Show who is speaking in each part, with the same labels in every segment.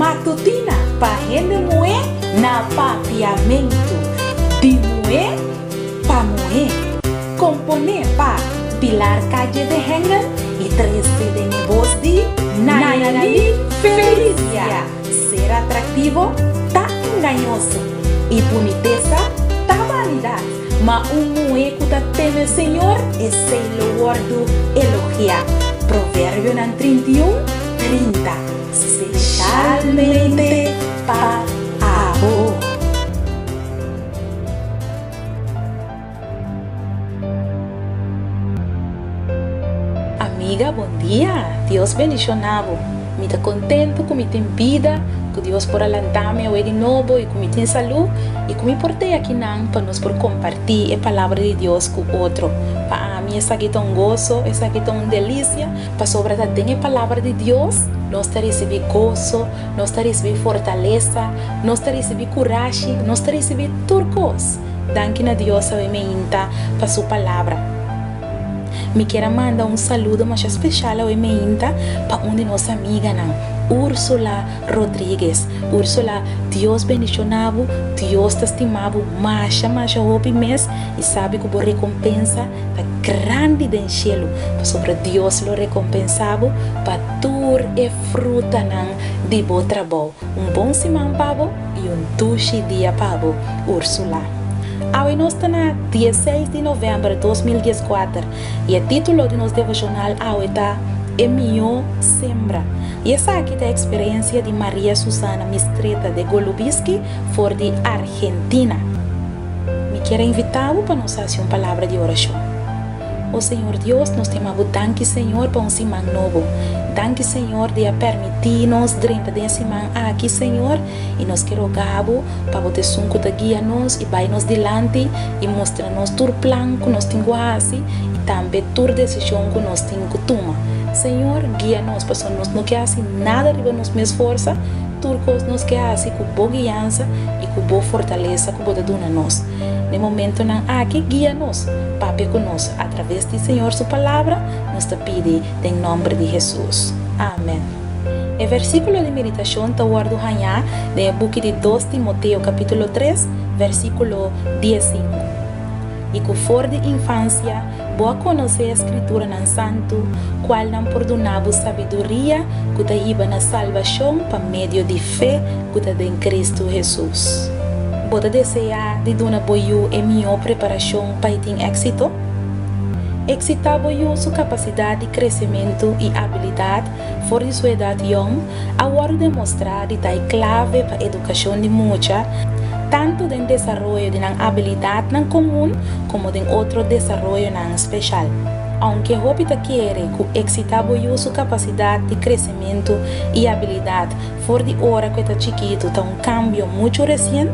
Speaker 1: Matutina pa hende muhé na Papiamentu. Di muhé pa muhé. Komponé pa Pilar Calle de Hengel i trese den e bos di Nayali Felicia. Ser atraktivo ta engañoso i bunitesa ta banidat, ma un muhé ku ta teme Señor, esei lo wòrdu elogiá. Proverbionan 31, 30. Speshalmente pa abo. Amiga bon dia, Dios bendiciona bo. Mi ta contento cu mi tin bida, cu Dios por a lanta mi awe di nobo y cu mi tin salud y cu mi por tey akinan pa nos por comparti e palabra di Dios cu otro. Pa ami esaki ta un gozo, esaki ta un delicia, pasobra ta den e palabra di Dios nos ta ricibi gozo, nos ta ricibi fortaleza, nos ta ricibi curashi, nos ta ricibi tur cos. Danki na Dios awe meinta pa su palabra. Mi kier a manda un saludo masha special awe meinta pa un di nos amiganan, Ursula Rodriguez. Ursula, Dios bendiciona bo, Dios ta stima bo masha masha hopi mes y sabi cu bo recompensa ta grandi den cielo, pasobra Dios lo recompensa bo pa tur e frutanan di bo trabou. Un bon siman pa bo. I un dushi dia pa bo, Ursula. Awe nos ta na dieseis di novèmber 2014 i e título di nos devoshonal awe ta E mihó sembra. I esaki ta e eksperensia di Maria Susana Mistretta de Golubiski for di Argentina. Mi kier a invitá bo pa nos hasi un palabra di orashon. O Señor Dios, nos ta yama Bo danki, Señor, pa un siman nobo. Danki, Señor, di a permití nos drenta den e siman aki, Señor, i nos ke roga Bo pa Bo ta esun ku ta guia nos i bai nos dilanti i mustra nos tur plan ku nos tin ku hasi i tambe tur desishon ku nos tin ku tuma. Señor, guia nos, pasobra nos no ke hasi nada riba nos mes forsa, tur kos nos ke hasi ku Bo guiansa i ku Bo fortalesa ku Bo ta duna nos. Den momentonan aki, guia nos, papia ku nos atraves di Señor su Palabra, nos ta pidi den nomber di Hesus. Amen. E versikulo di meditashon ta wòrdu hañá den e buki di Dos Timoteo kapítulo tres, versíkulo diesinku. I ku for di infansia bo a konosé e Skrituranan Santu, kualnan por duna bo sabiduria ku ta hiba na salbashon pa medio di fe ku ta den Kristu Hesus. Bo ta deseá di duna bo yu e mihó preparashon pa e tin éksito? Eksitá bo yu su kapasidat di kresementu i abilidat for di su edat yòn a wòrdu demostrá di ta e klave pa edukashon di mucha, tantu den desaroyo di nan abilidatnan komun komo den otro desaroyonan speshal. Ounke hopi ta kere ku eksitá bo yu su kapasidat di kresementu i abilidat For di ora ku e ta chikitu ta un kambio muchu resien,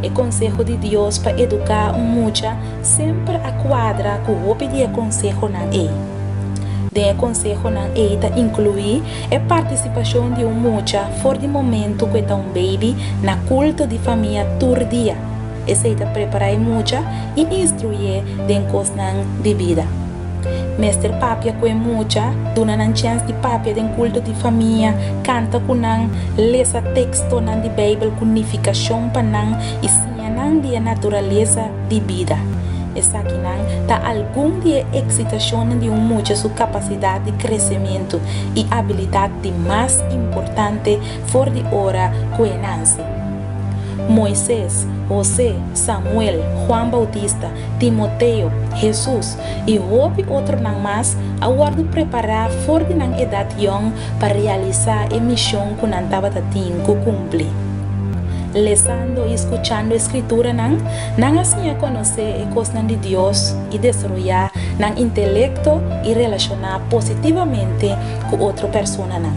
Speaker 1: e konseho di Dios pa eduká un mucha semper a kuadra ku hopi di e konsehonan ei. Den e konsehonan ei ta inkluí e partisipashon di un mucha for di momentu ku e ta un beibi na kulto di famia tur dia. Esei ta prepará e mucha i instruyé den kosnan di bida. Mester papia ku e mucha, duna nan chèns di papia den kulto di famia, kanta ku nan, lesa tekstonan di Beibel ku nifikashon pa nan i siña nan di e naturalesa di bida. Esakinan ta algun di e eksitashonnan di un mucha su kapasidat di kresementu i abilidat di mas importante for di ora ku e nanse. Moises, Hosé, Samuel, Juan Bautista, Timoteo, Hesus i hopi otronan mas a wòrdu prepará for di nan edat yòn pa realisá e mishon ku nan tabata tin ku kumpli. Lesando i skuchando e Skrituranan, nan a siña konosé e kosnan di Dios i desaroyá nan intelekto i relashoná positivamente ku otro personanan.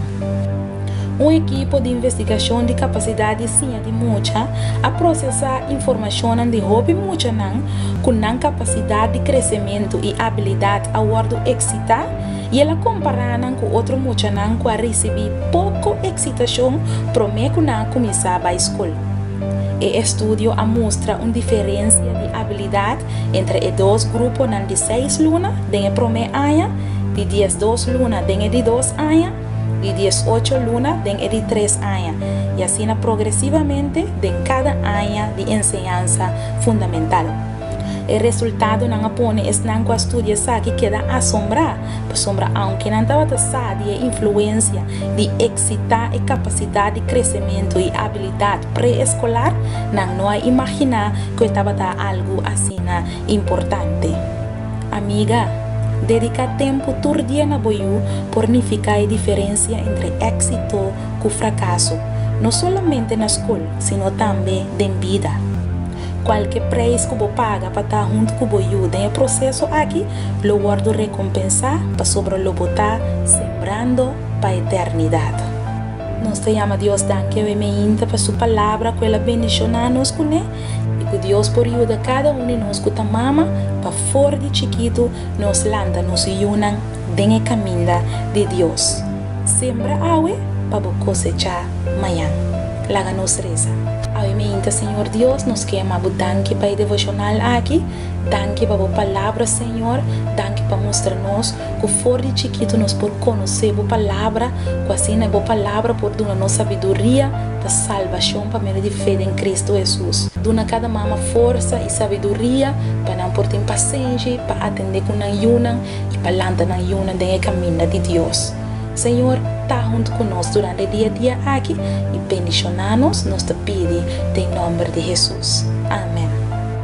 Speaker 1: Un ekipo di investigashon di kapasidat di siña di mucha a prosesá informashonnan di hopi muchanan ku nan kapasidat di kresementu i abilidat a wòrdu eksitá i el a kompará nan ku otro muchanan ku a risibí poko eksitashon promé ku nan a kuminsá bai skol. E estudio a mustra un diferensia di abilidat entre e dos gruponan di seis luna den e promé aña, di diesdos luna den e di dos aña. di 18 luna den e di tres aña i asina progresivamente den kada aña di enseñansa fundamental. E resultadonan a pone esnan ku a studia esaki keda asombrá, pasobra aunke nan tabata sa di e influensia di eksitá e kapasidat di kresementu i abilidat pre-eskolar, nan no a imaginá ku e tabata algu asina importante. Amiga, dediká tempu tur dia na bo yu por nifiká e diferensia entre éksito ku frakaso, no solamente na skol, sino tambe den bida. Kualke preis ku bo paga pa ta huntu ku bo yu den e proseso aki lo wòrdu rekompensá pasobra lo bo ta sembrando pa eternidat. Nos ta yama Dios danki awe meinta pa su palabra ku el a bendishoná nos kuné i ku Dios por yuda kada un di nos ku ta mama pa for di chikitu nos lanta nos yunan den e kaminda di Dios. Sembra awe pa bo kosechá mañan. Laga nos resa. Awe meinta Señor Dios nos ke yama bo danki pa e devoshonal aki. Danki pa bo palabra Señor. Danki pa mustra nos ku for di chikitu nos por konosé bo palabra, ku asina bo palabra por duna nos sabiduria pa salbashon pa medio di fe den Kristu Hesus. Duna kada mama forsa i sabiduria pa nan por tin pasenshi pa atendé ku nan yunan i pa lanta nan yunan den e kaminda di Dios. Señor ta huntu ku nos durante e dia dia aki i bendishoná nos, nos ta pidi den nòmber di Hesus. Amen.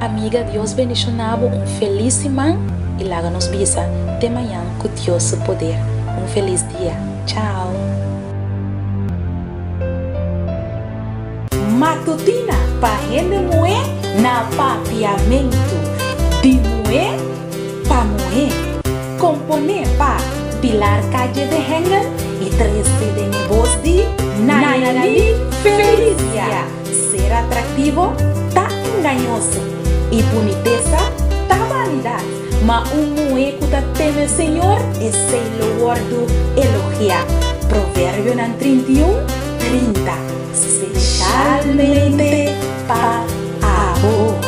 Speaker 1: Amiga Dios bendishoná bo un felis siman i laga nos bisa te mañan ku Dios su poder. Un felis dia. Chao. Matutina pa hende muhé na Papiamentu. Di muhé pa muhé. Komponé pa Pilar Calle de Hengel i trese den e bos di Nayali Felicia. Ser atraktivo ta engañoso i bunitesa ta banidat, ma un muhé ku ta teme Señor, esei lo wòrdu elogiá. Proverbionan 31, 30. Spesialmente pa abo.